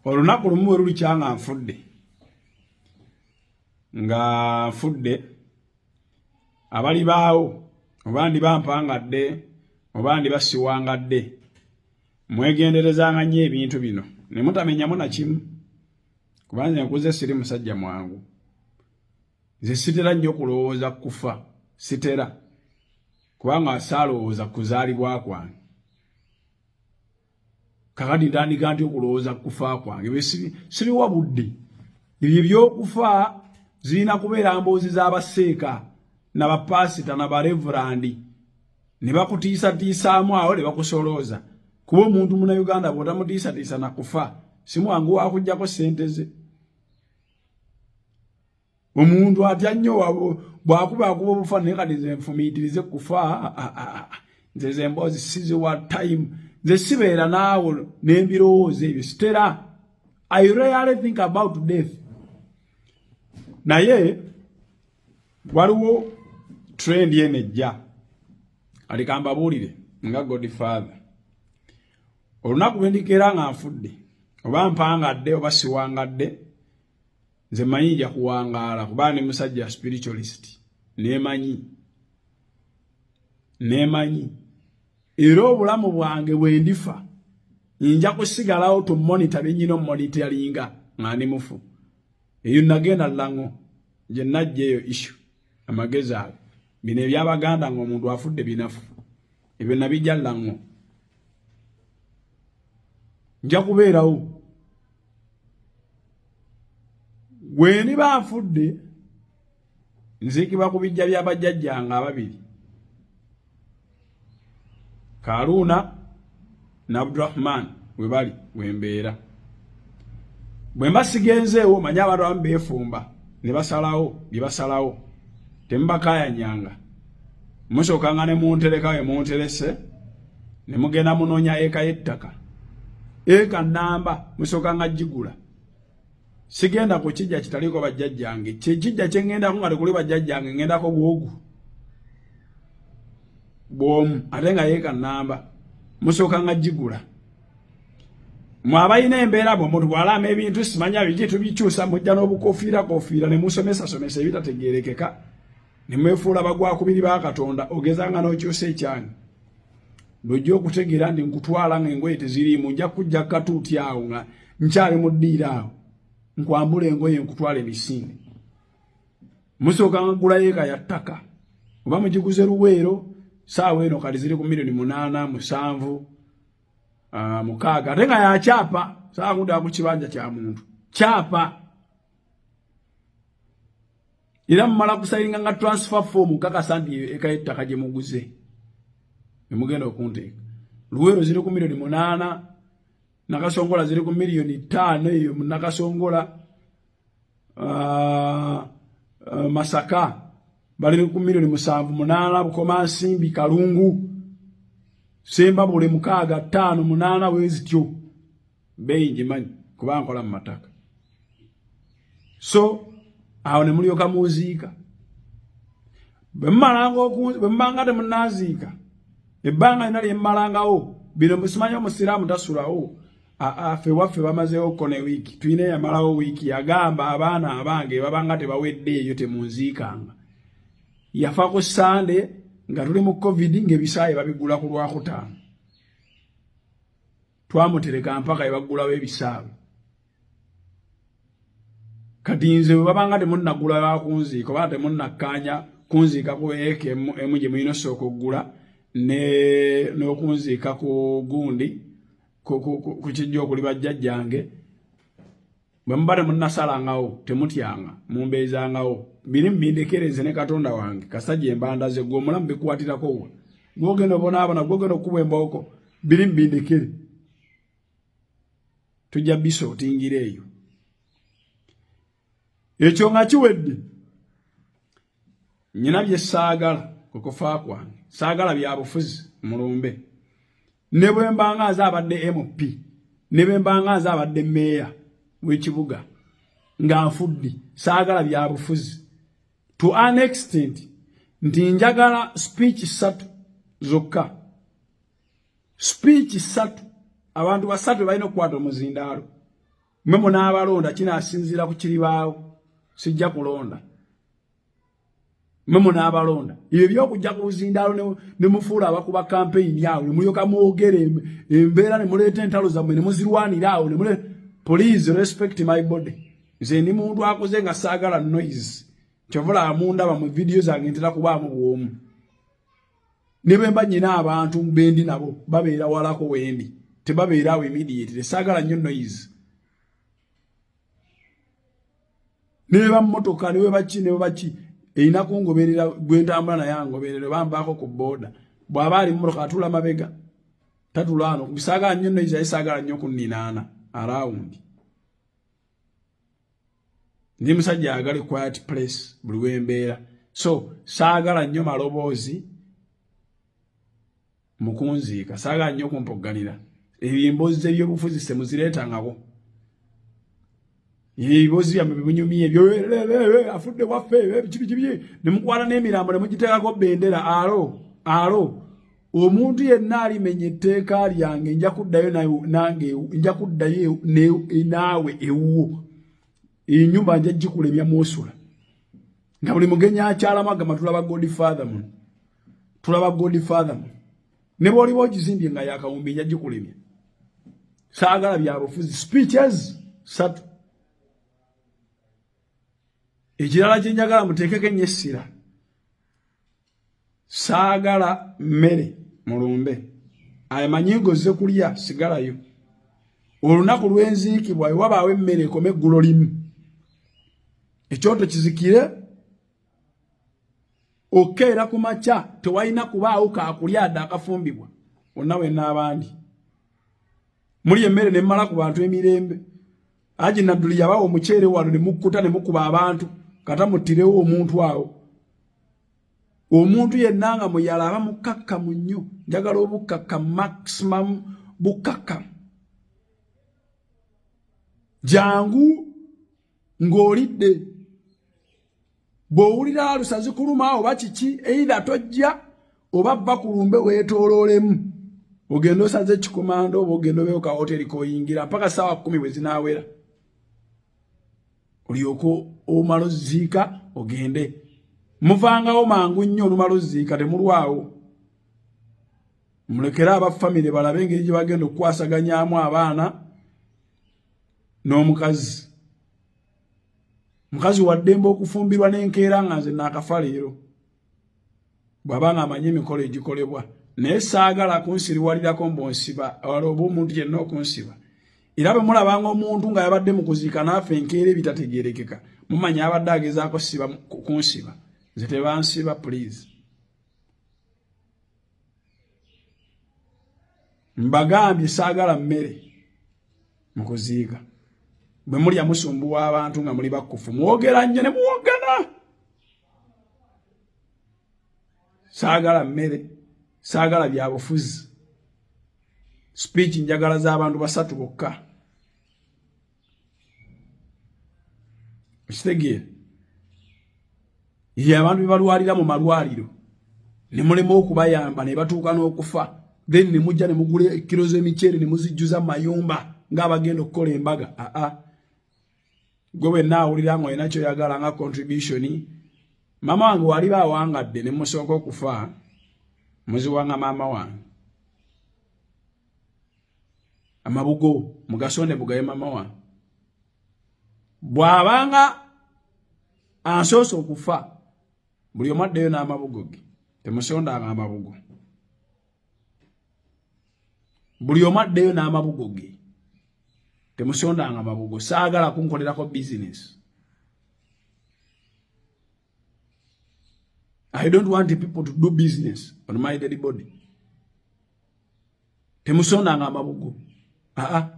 Olunaku lumu bwe lulikya nga nfudde, nga nfudde, abalibaawo oba ndiba mpangadde oba ndiba siwangadde, mwegenderezanga nnyo ebintu bino ne mutamenyamu na kimu, kuba nze nkuze siri musajja mwangu. Nze sitera nnyo kulowooza kufa, sitera, kubanga saalowooza kuzaalibwa kwange. Kakati ntandika nti okulowooza kufa kwange sibiwa budde. Ebyo ebyokufa zirina kubeera mboozi z'abaseeka na bapaasita na barevurandi, ne bakutiisatiisaamu awo ne bakusolooza, kuba omuntu Munauganda bw'otamutiisatiisa na kufa si mwangu wakuggyako ssente ze. Omuntu atya nnyo bw'akuba akuba obufa. Naye kati nze nfumiitirize kufa, nze ze emboozi siziwa time. Nze sibeera naawo n'embirowoozo ebyo, sitera. I rarely think about death. Naye waliwo trend eno ejja kati kambabuulire nga godfather. Olunaku lwe ndikeera nga nfudde, oba mpangadde oba siwangadde, nze manyi nja kuwangaala, kuba ndi musajja spiritualist. Neemanyi, neemanyi, era obulamu bwange bwe ndifa nja kusigalawo to monitor byenyina omonitoringa nga ndi mufu. Eyo nagenda Lango gye najja eyo issue, amagezi ago, bino ebyabaganda ng'omuntu afudde binafu, ebyo nabijja Lango. Nja kubeerawo gwe ndiba nfudde, nziikibwa ku bijja by'abajjajjange ababiri, Karuuna ne Abdurahman, we bali wembeera. Bwe mba sigenzeewo, manye abantu abamu beefumba ne basalawo bye basalawo, temubakaayanyanga. Musookanga ne muntereka we munterese, ne mugenda munoonya eka y'ettaka, eka nnamba, musookanga gigula. Sigenda ku kijja kitaliiko bajjajjange. Kyekijja kye ŋŋendako nga tekuli bajjajjange, ŋŋendako bwogu bwomu, ate nga yeeka nnamba, musookanga gigula. Mwe abalina embeera, bwe omuntu bw'alaama ebintu simanya biki tubikyusa, mujja n'obukofiira kofiira ne musomesasomesa ebitategeerekeka ne mwefuula bagwakubiri ba Katonda. Ogezanga n'okyusa ekyange, lwojja okutegeera nti nkutwala nga engoye teziriimu. Nja kujja katuuti awo nga nkyali mu ddiiro awo, nkwambula engoye, nkutwala emisinde. Musooka ngulayo eka ya ttaka, oba mugiguze Luweero, saawa eno kati ziri ku miliyoni 8, 7, 6, ate nga yakyapa saawa kuddaa ku kibanja kya muntu kyapa. Era mumala kusayininga nga transfer form kakasa nti eka y'ettaka gye muguze nemugenda okunteeka. Luweero ziri ku miliyoni 8, Nakasongola ziri ku miliyoni 5 eyo mu Nakasongola, Masaka bali ku miliyoni 7, 8, Bukomansimbi, Kalungu, Sembabule 6, 5, 8, bwezityo beeyi ngimanyi kuba nkola mu mataka. So awo ne mulyoka munziika. Bwe mubanga temunanziika, ebbanga lina lye mmalangawo bino musimanyi, omusiraamu tasulawo. Ffe waffe bamazeewo ko ne wiiki, tulina eyamalawo wiiki, yagamba, "Abaana abange babanga tebawedde eyo temunziikanga." Yafa ku Sande nga tuli mu COVID, ng'ebisaawe babigula ku Lwakutaano. Twamutereka mpaka ebaggulawo ebisaawe. Kati nze bwe babanga temunnagula bakunziika oba temunnakkaanya kunziika ku eka emu gye mulina osooka okugula n'okunziika ku gundi ku kijja okuli bajjajjange, bwe muba temunnasalangawo, temutyanga, mumbeezangawo. Biri mubindekereze ne Katonda wange kasita gye mbandaze. Gwe omulamu bikwatirako wa? Gwogenda obonaabona, gwogenda okukuba embooko. Biri mubindekere, tujja bisootingira eyo. Ekyo nga kiwedde, nyina bye saagala ku kufa kwange. Saagala byabufuzi mulumbe. Ne bwe mbanga nze abadde MP, ne bwe mbanga nze abadde meeya w'ekibuga nga nfudde, saagala byabufuzi to an extent nti njagala speech ssatu zokka, speech ssatu. Abantu basatu balina okukwata omuzindaalo. Mwe munaabalonda kinaasinziira ku kiribaawo, sijja kulonda. Mwe munaabalonda ebyo byokujja ku buzindaalo ne mufuula abakuba kampeyini awo ne mulyoka mwogere embeera ne muleeta entalo zammwe ne muzirwanira awo ne mule. Please respect my body. Nze ndi muntu akuze nga saagala noise. Kyova mundaba mu vidiyo zange ntera kubaamu bwomu. Ne bwe mba nyina abantu bendi nabo babeera walako wendi, tebabeera awo immediately. Saagala nnyo noise. Neba mmotoka ne baki ne baki erina kungoberera, gwe ntambula naye angoberera oba nvaako ku booda. Bw'aba ali mmotoka atula mabega, tatula ano. Saagala nnyo noise, aye saagala nnyo kunninaana around. Ndi musajja ayagala quiet place buli wembeera, so saagala nnyo maloboozi mukunziika, saagala nnyo kumpogganira. Ebyo emboozi ebyobufuzi semuzireetangako. Ebiboozi byammwe bibunyumye ebyo, afudde waffe biki biki biki, ne mukwata n'emirambo ne mugiteekako bendera. Alo alo, omuntu yenna alimenya etteeka lyange, nja kuddayo nange, nja kuddayo naawe ewuwo. Enyumba nja gikulemya mwosula nga buli mugenyi akyalamu agamba, "Tulaba godfather muno, tulaba godfather muno." Ne bw'oliba ogizimbye nga yakawumbi, nja gikulemya. Saagala byabufuzi. Speeches satu. Ekirala kye njagala muteekeko ennyo essira, saagala mmere mulumbe. Amanyi gozze kulya, sigalayo. Olunaku lwenziikibwa ewabaawo emmere ekome eggulo limu, ekyoto kizikire, okeera ku makya tewalina kubaawo kakulya adde akafumbibwa wonna wenna. Abandi muli emmere nemmala ku bantu emirembe. Aji Nadduli yabawa omuceere wano ne mukkuta ne mukuba abantu, kata muttirewo omuntu awo. Omuntu yenna nga muyala aba mukkakkamu nnyo. Njagala obukkakkamu, maximum bukkakkamu. Jangu ng'olidde. Bw'owulira alusa zikuluma oba kiki, either tojja oba va ku lumbe weetooloolemu, ogenda osaze ekikomando oba ogenda obeewo ka hoteri koyingira mpaka ssaawa 10 bwe zinaawera, olyoke omala oziika ogende. Muvangawo mangu nnyo olumala oziika, temulwawo. Mulekere aba famire balabe engeri gye bagenda okukwasaganyaamu abaana n'omukazi. Mukazi waddembe okufumbirwa n'enkeera nga nze naakafa leero, bw'aba nga amanyi emikolo egikolebwa. Naye saagala kunsiriwalirako mbonsiba wala oba omuntu yenna okunsiba. Era bwe mulabanga omuntu nga yabadde mu kuziika naafa enkeera ebitategeerekeka, mumanya abadde agezaako siba kunsiba. Nze tebansiba, please. Mbagambye saagala mmere mu kuziika. Bwe mulya musumbuwa abantu nga muli bakkufu, mwogera nnyo ne muwogana. Saagala mmere, saagala byabufuzi. Speech njagala z'abantu basatu bokka. Okitegeera? Ye abantu bebalwalira mu malwaliro ne mulema okubayamba ne batuuka n'okufa, then ne mujja ne mugula ekiro z'emiceere ne muzijjuza mu mayumba ng'abagenda okukola embaga. Aa, gwe wenna awulira nga olina kyoyagala nga contribution, maama wange waliba awangadde ne musooka okufa, muziwanga maama wange. Amabugo mugasonde bugaye maama wange. Bw'abanga ansoose okufa, buli omu addeyo n'amabugo ge. Temusondanga amabugo. Buli omu addeyo n'amabugo ge, temusondanga amabugo. Saagala kunkolerako business. I don't want people to do business on my dead body. Temusondanga amabugo. Aa,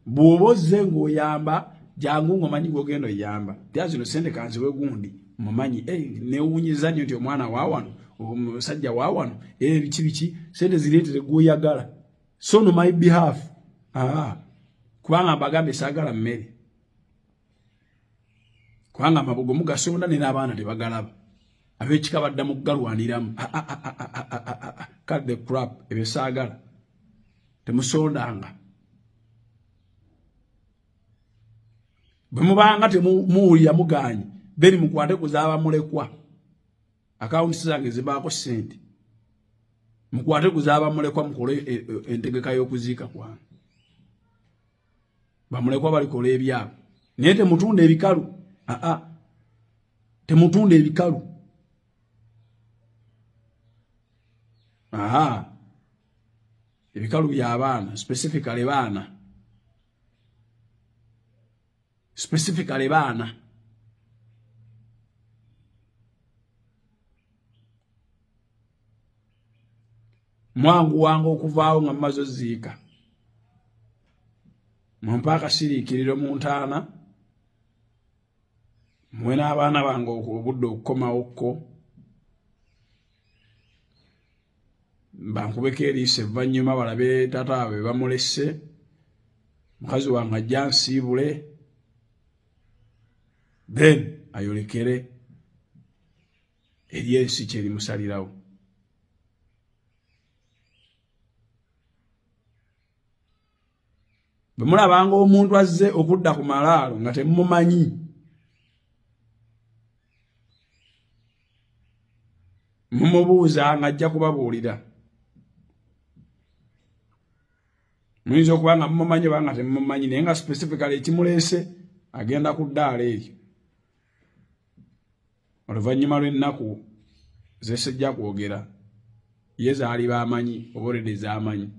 bw'oba ozze ng'oyamba, jangu ng'omanyi gw'ogenda oyamba. Tya zino sente kanziwe gundi mumanyi. Hey, newunyiza nnyo nti omwana wa wano, omusajja wa wano, eh, biki biki, sente zireetere gw'oyagala, so on my behalf. Aa, kubanga mbagambye saagala mmere, kubanga amabugo mugasonda ne n'abaana tebagalaba, ab'ekika badda mu kugalwaniramu. Cut the crap, ebyo saagala. Temusondanga. Bwe mubanga temuwulira mugaanyi, then mukwate ku z'abamulekwa. Akawunti zange zibaako ssente, mukwate ku z'abamulekwa, mukole entegeka y'okuziika kwange. Bamulekwa balikola ebyabwe, naye temutunda ebikalu. Aa, temutunda ebikalu. Aha, ebikalu by'abaana, specifically baana, specifically baana. Mwanguwanga okuvaawo nga mumaze oziika, mumpe akasiriikiriro mu ntaana, muwe n'abaana bange obudde okukomawokko, bankubeko eriiso evvannyuma, balabe taata waabwe bamulesse. Mukazi wange ajja nsiibule, then ayolekere eri ensi kyerimusalirawo. Bwe mulabanga omuntu azze okudda ku malaalo nga temumumanyi, mumubuuza nga ajja kubabuulira. Muyinza okuba nga mumumanyi oba nga temumumanyi, naye nga specifically ekimuleese agenda ku ddaala eryo oluvannyuma lw'ennaku zesejja kwogera ye zaali baamanyi oba olede zaamanyi.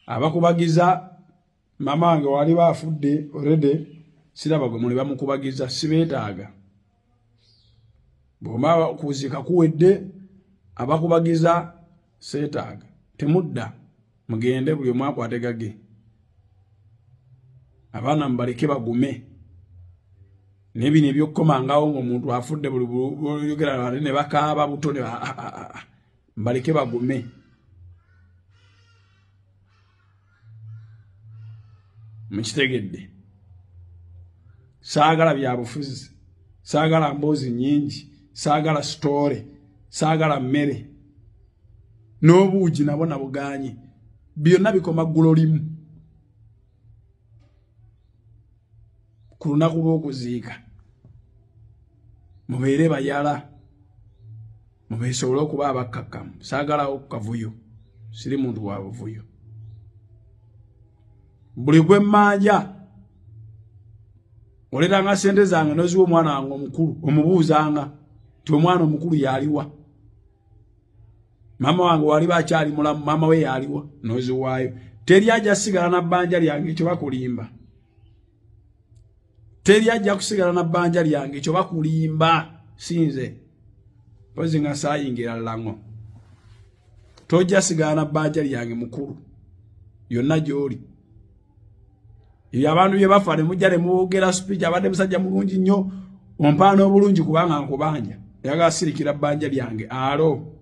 Abakubagiza mama wange wali baafudde orede, siraba gwe muli bamukubagiza, sibeetaaga. Bwoma kuziika kuwedde, abakubagiza seetaaga, temudda, mugende buli omu akwate gage. Abaana mubaleke bagume. Naye bino ebyokukomangawo ngaomuntu afudde, buli oyogera ate ne bakaaba buto, ne mbaleke bagume. Mukitegedde? Saagala byabufuzi, saagala mboozi nyingi, saagala sitoore, saagala mmere n'obuugi nabwo nabuganye. Byonna bikoma ggulo limu ku lunaku lw'okuziika. Mubeere bayala, mubeesobole okuba abakkakkamu. Saagalawo kukavuyo, siri muntu wa buvuyo. Buli gwe mmanja oleetanga ssente zange noziwa omwana wange omukulu, omubuuzanga nti omwana omukulu yaliwa, maama wange waliba akyali mulamu, maama we yaliwa, noziwaayo. Teri ajja sigala na bbanja lyange, ekyo bakulimba. Teri ajja kusigala na bbanja lyange, ekyo bakulimba. Sinze mpozi nga saayingira lango, tojja sigala na bbanja lyange mukulu, yonna gy'oli. Ebyo abantu bye bafa ne mujja ne mwogera speech, abadde musajja mulungi nnyo, ompaana obulungi kubanga nkubanja, yagala sirikira bbanja lyange alo.